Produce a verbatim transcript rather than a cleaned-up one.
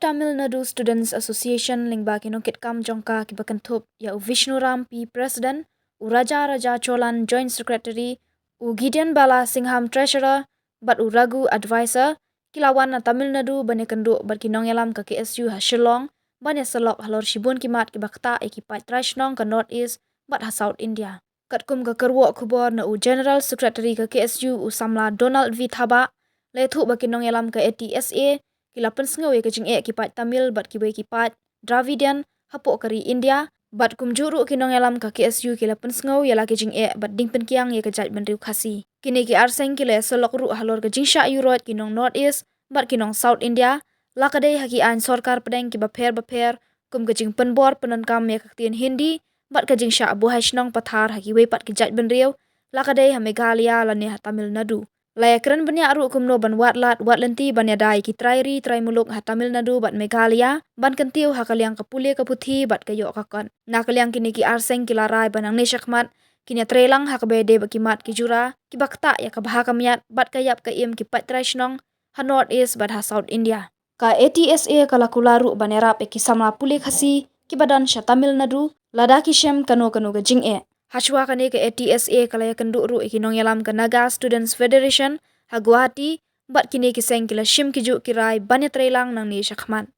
Tamil Nadu Students Association lyngba ki nongkitkam jong ka kiba kynthup ïa u Vishnuram P, President, u Raja Raja Cholan, Joint Secretary, u Gideon Bala Singham, Treasurer, bad u Raghu, Advisor, ki la wan na Tamil Nadu ban ïakynduh bad ki nongïalam ka K S U ha Shillong ban ïasyllok halor shibun ki mat kiba ktah ïa ki paid trai shnong ka North East bad ha South India. Katkum ka kyrwoh khubor na u General Secretary ka K S U, u samla Donald V Thabah, la ïathuh ba ki nongïalam ka A T S A ki la pynsngew ïa ka jingeh ki paid Tamil bad kiwei ki paid Dravidian hapoh ka ri India, bad kumjuh ruh ki nongïalam ka K S U ki la pynsngew ïa la ki jingeh bad dingpynkiang ïa ka jaitbynriew Khasi. Kine ki ar seng ki la ïasyllok ruh halor ka jingshah ïuroit ki nong North East bad ki nong South India, la ka dei ha ki aiñ sorkar pdeng kiba pher bapher, kum ka jingpynbor pyndonkam ïa ka ktien Hindi, bad ka jingshah buhai shnong pathar ha kiwei pat ki jaitbynriew, la ka dei ha Meghalaya lane ha Tamil Nadu. La ïakren bniah ruh kumno ban wad lad wad lynti ban ïada ïa ki trai ri trai muluk ha Tamil Nadu bad Meghalaya ban kyntiew ha ka liang ka pule ka puthi bad ka ïoh ka kot. Na ka liang kine ki ar seng ki la rai ba nangne shakhmat kin ïatreilang ha kaba ïadei bad ki mat ki jura kiba ktah ïa ka bha ka miat bad ka ïap ka im ki paid trai shnong ha North East bad ha South India. Ka A T S A ka la kular ruh ban ïarap ïa ki samla pule Khasi kiba don sha Tamil Nadu lada ki shem kano kano ka jingeh. Hashwa kane ka A T S A ka la ïakynduh ruh ïa ki nongïalam ka Naga Students Federation ha Guwahati, bad kine ki seng ki la shim ki juh ki rai ban ïatreilang nangne shakhmat.